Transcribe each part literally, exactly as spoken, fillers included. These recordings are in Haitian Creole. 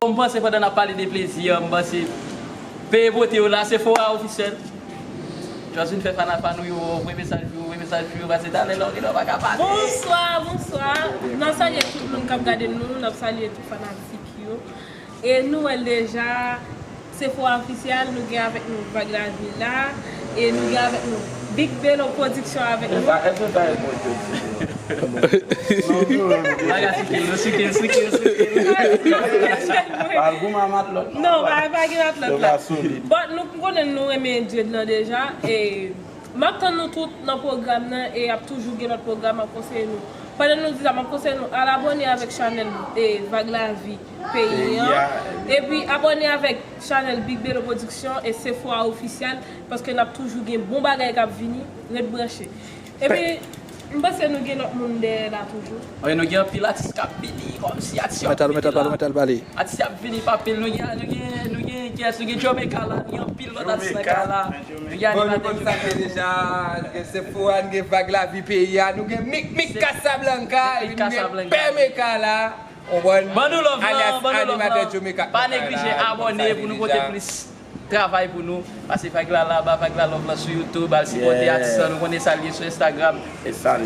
Bon, m panse pandan n ap pale de plezi an, m panse peye pote yo la, Sephora ofisyèl. Jòs vin fè fanafa nou yo, voye mesaj pou yo, voye mesaj pou yo, pase talè la, ou genlè w pa ka pale. Bonswa, bonswa. N ap salye tout moun k ap gade nou, n ap salye tout fanatik yo. E nou wè l deja, Sephora ofisyèl, nou gen avèk nou Vag Lavi la, e nou gen avèk nou Big Bello Production avèk nou. Bagay sou kil, nou sou kil, sou kil, sou kil. Pa goumen a matlòt non. Non, pa, pa gen matlòt la. But nou konnen nou renmen Djed lan deja, e m ap tann nou tout nan pwogram nan, e ap toujou gen lòt pwogram, m ap konseye nou. Pandan nou di sa, m ap konseye nou al abòne avèk chanèl, e, Vag Lavi peyi an. Epi abòne avèk chanèl Big Bello Production e Sephora ofisyèl, paske n ap toujou gen bon bagay k ap vini, ret branche. Epi, m panse nou gen lòt moun dèyè la toujou. Wi, nou gen anpil atis k ap vini, kòmsi atis yo ap vini la. Atis yo ap vini pa pil, nou gen, nou gen, nou gen kiyès, nou gen Jamaica la, nou gen anpil lòt atis nan kay la. Nou gen animatè Jamaica. Bon, nou konn sa deja, gen Sephora, nou gen Vag Lavi peyi a, nou gen Mik Mik Casablanca, nou gen Pè Meka la. Ban nou love lan, ban nou love lan. Pa neglije abòne pou nou pote plis travay pou nou. Pase Vag la la, ba Vag la love lan sou YouTube, al sipòte atis lan, nou konnen sa l ye sou Instagram.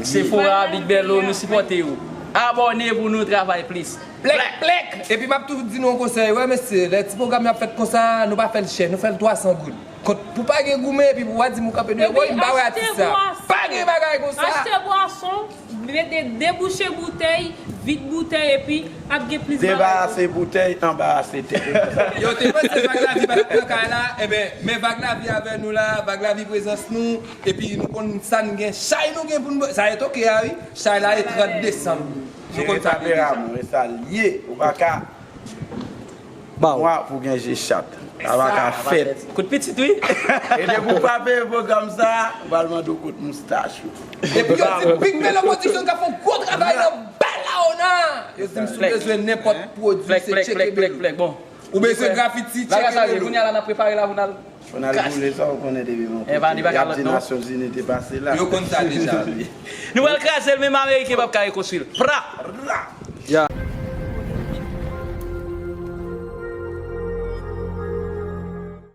Sephora, Big Bello, nou sipòte yo. Abòne pou nou travay plis. Plèk, plèk! Epi m ap tou di nou yon konsèy, wè mesye, lè ti pwogram yo ap fèt konsa, nou pa fè l chè, nou fè l twa san goud. Kont pou pa gen goumen, epi pou pa di m ou kanpe deyò, bon, m pa wè atis sa. Pa gen bagay konsa. Achte bwason, mete debouche boutèy, vid boutèy, epi ap gen plis bagay. Debarase boutèy, anbarase tèt. Yo te panse Vag Lavi pa t ap nan kay la, enben, men Vag Lavi avè nou la, Vag Lavi prezans nou, epi nou konn sa n gen, chay nou gen pou n, sa e toke a wi, chay la e trant desanm. Nou konn sa n gen deja. E sa l ye, ou pa ka Mwa pou gen je chat. Sa pa ka fèt. Kout pitit, wi. E depi w pa peye pwogram sa, ou pral mande w kout moustach ou. Epi yo di Big Bello Production ka fè yon gwo travay nan Balaona. Yo di m si w bezwen nenpòt pwodui, se tcheke Bello. Bon. Ou bezwen grafiti, tcheke Bello. Kounye a la, n ap prepare la pou n al. Fò n al boule sa, ou konnen depi bon kote. Y ap di Nasyonzini te pase la. Yo konn sa deja. Nou pral kraze l, menm Ameriken p ap ka rekonstwi l. Pra!